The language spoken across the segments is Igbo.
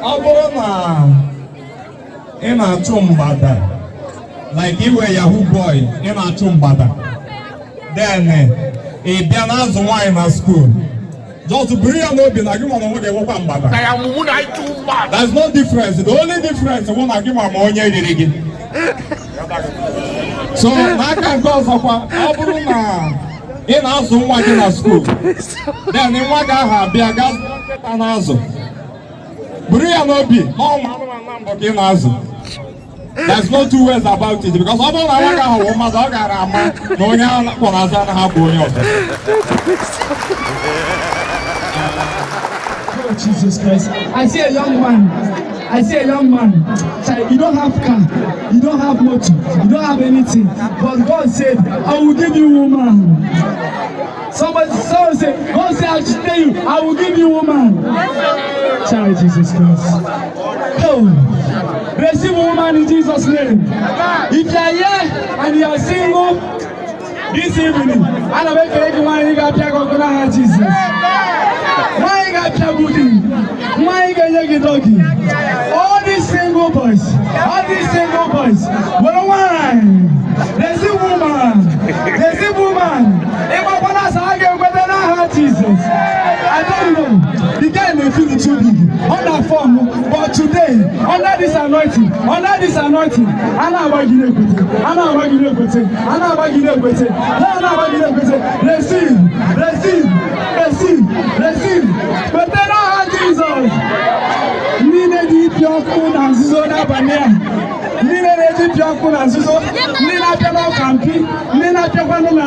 Ọ bụrụ na ị na-achụ mgbada, like iwe yahoo boy, ị na-achụ mgbada, then ị bịa na-azụ nwaanyị na school, just buru ya n'obi na gị nwa na onwe gị enwekwa mgbada. There's no difference. The only difference bụ na gị nwa ma onye riri gị. So n'aka nke ọzọkwa, ọ bụrụ na ị na-azụ nwa gị na school, then nwa gị ahụ abịa gaa zụọ nkịta na-azụ, buru ya n'obi na ọnwa anụmanụ mbụ ka ị na-azụ. There's no two ways about it, because ọ bụrụ na nwa gị ahụ wụ mmadụ, ọ gara ama na onye ahụ kpọrọ azụ anaghị abụ onye ọzọ. Oh, Jesus Christ. I see a young man. I see a young man. Child, you don't have car, you don't have motor, you don't have anything. But God said, "I will give you woman." Somebody say, God said, "I should tell you, I will give you woman." Child, Jesus Christ. Oh, receive woman in Jesus' name. If you are here and you are single this evening, ana m ekele gị, nwaanyị ga-apịa gị ọkụ n'aha Jizọs. Nwaanyị ga-apịagbu gị, nwaanyị ga-enye gị doggy. All these single boys, all these single boys, were nwaanyị, receive woman, receive woman. Ịgbakwana asa a ga-enweta n'aha Jizọs. I don't know. The guy may feel it too big. Under form, but today, under this anointing, under this anointing, a na-agba gị n'ekwete, a na-agba gị n'ekwete, a na-agba gị n'ekwete, a na-agba gị n'ekwete. Receive, receive, receive, receive. Kwete n'aha Jizọs. Ndị na-eji ịpịa ọkụ na nzuzo n'abalị a, ndị na-eji ịpịa ọkụ na nzuzo, ndị na-apịa n'ọka mpi, ndị na-apịakwanụ na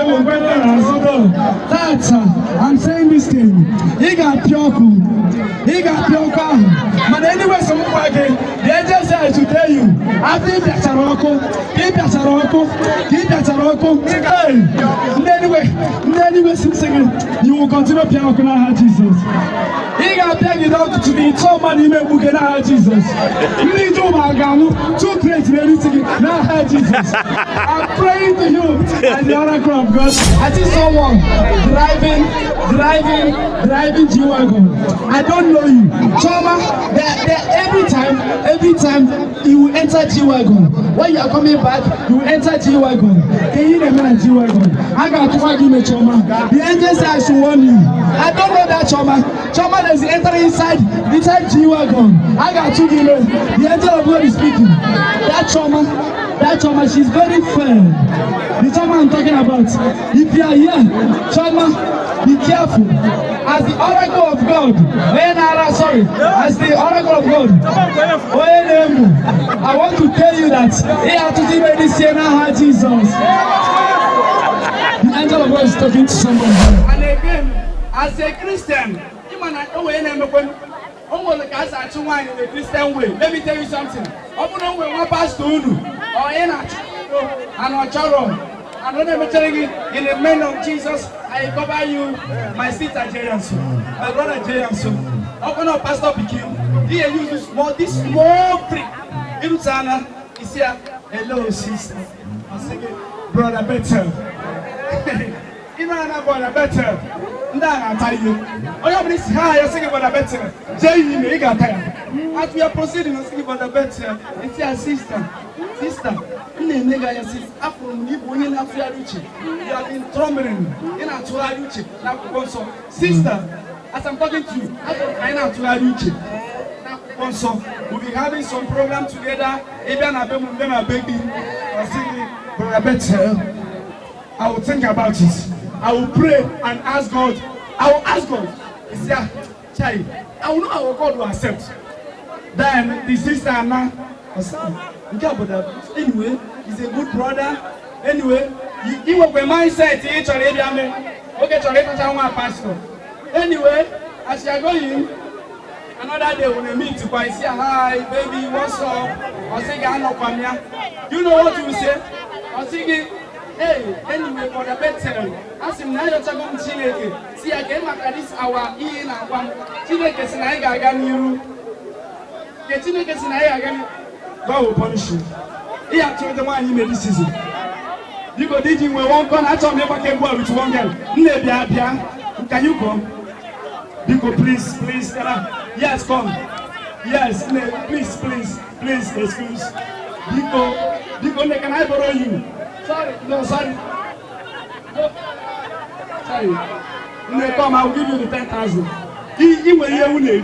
ewekwanụ na nzuzo tata, I'm saying this thing, ị ga-apịa ọkụ, ị ga-apịa ọkụ ahụ. Mana anyway, so m gwa gị, the angel say I should tell you, after ị pịachara ọkụ, ka ị pịachara ọkụ, ka ị pịachara ọkụ, hey, ndị anyway, ndị anyway si m sị gị, you will continue pịa ọkụ n'aha Jizọs. Ị ga-apịagide ọkụ to the ịtọ mmadụ ime mkpuke n'aha Jizọs. Ndị Juu ma ga-anwụ two crates n'elu isi gị n'aha Jizọs. I'm praying to you as the oracle of God. I see someone driving, driving, driving G-Wagon. I don't know you. Chioma, there, every time you will enter G-Wagon. When you are coming back, you will enter G-Wagon. Can you name G-Wagon? I got to give me Chioma. The angel said I should warn you. I don't know that Chioma. Chioma is entering inside G-Wagon. I got to give me. The angel of God is speaking. That Chioma, she's very fair. The Chioma I'm talking about. If you are here, Chioma, be careful. As the oracle of God, onye na-ara, sorry, as the oracle of God, onye na-emu, I want to tell you that ihe atụtụ ime dị sie n'aha Jesus. The angel of God is talking to somebody here. And again, as a Christian, ịma na o wee na-emekwanụ, o nwere ka a si achụ nwaanyị in a Christian way. Let me tell you something. Ọ bụrụ na o nwere nwa pastọ unu, ọ ị na-achụ and ọ chọrọ and ọ na-emechere gị, in the name of Jesus, I cover you, my sister Jeyanso, my brother Jeyanso. Ọ na pastor pikin, he use this small trick. Irutana, isi ya, "Hello, sister." Ọ sị gị, "Brother Bethel." Ị na-ana Brother Bethel, ndị a na-ata ihe. Onye ọbụla isi ha ya sị gị "Brother Bethel," jee iyi ime, ị ga-ata ya. As we are proceeding, ọ sị gị "Brother Bethel," isi ya, "Sister, sister, m na-eme gị anya sị afụrụ m na ịbụ onye na-atụgharị uche. You have been troubling, ị na-atụgharị uche n'akwụkwọ nsọ. Sister, as I'm talking to you, afụrụ ka anyị na-atụgharị uche n'akwụkwọ nsọ. We'll be having some program together. Ị bịa na be m, bịa na be gị." Ọ sị gị, "Brother Bethel, I will think about it. I will pray and ask God. I will ask God." He said, "Chai, I will know how God will accept." Then the sister now, nke a bụ that anyway, he's a good brother. Anyway, ị nwekwa mindset ị chọrọ ịbịa mee. Oge chọrọ ịtacha nwa pastor. Anyway, as you are going, another day when we meet, kwa isi, "Hi, baby, what's up?" Ọ sị gị, "Anọkwa m ya." You know what you say? Ọ sị gị, "Hey, anyway, Brother Bethel, asị m na ayọchago m Chineke si ya ka ị maka this our ihe ị na-agwa m. Chineke si na anyị ga-aga n'iru. Nke Chineke si na anyị ga-aga n'iru." God will punish you. Ihe atụrụte nwaanyị ime this season. Biko, di ji nwee one corner, achọrọ m ịgbakọ egwu a with one girl. Nne, bịa, bịa. Can you come? Biko, please, please. Yes, come. Yes, nne, please, please, please, excuse. Biko, biko, nne, can I borrow you? Sorry, no, sorry. No. Sorry. Nne, come, I will give you the 10,000. I nwere ihe ewu na-eri.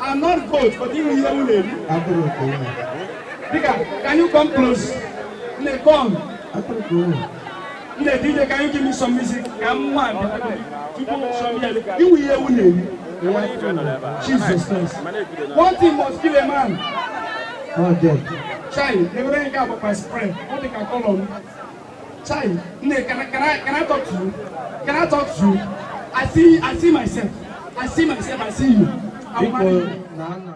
I'm not goat, but ị nwere ihe ewu na-eri. Atụrụ ka o nwere. Dika, can you come close? Nne, come. Atụrụ ka o nwere. Nne, DJ, can you give me some music? Ka m nwa abịa tupu some ihe. Ị nwere ihe ewu na-eri. Jesus Christ. One thing must kill a man. Ọ dead. Chai, ebere nke agbakwa spray. Ọ dị ka color m. Chai, nne, can I talk to you? Can I talk to you? I see myself. I see myself, I see you. I will Biko marry you. na ana.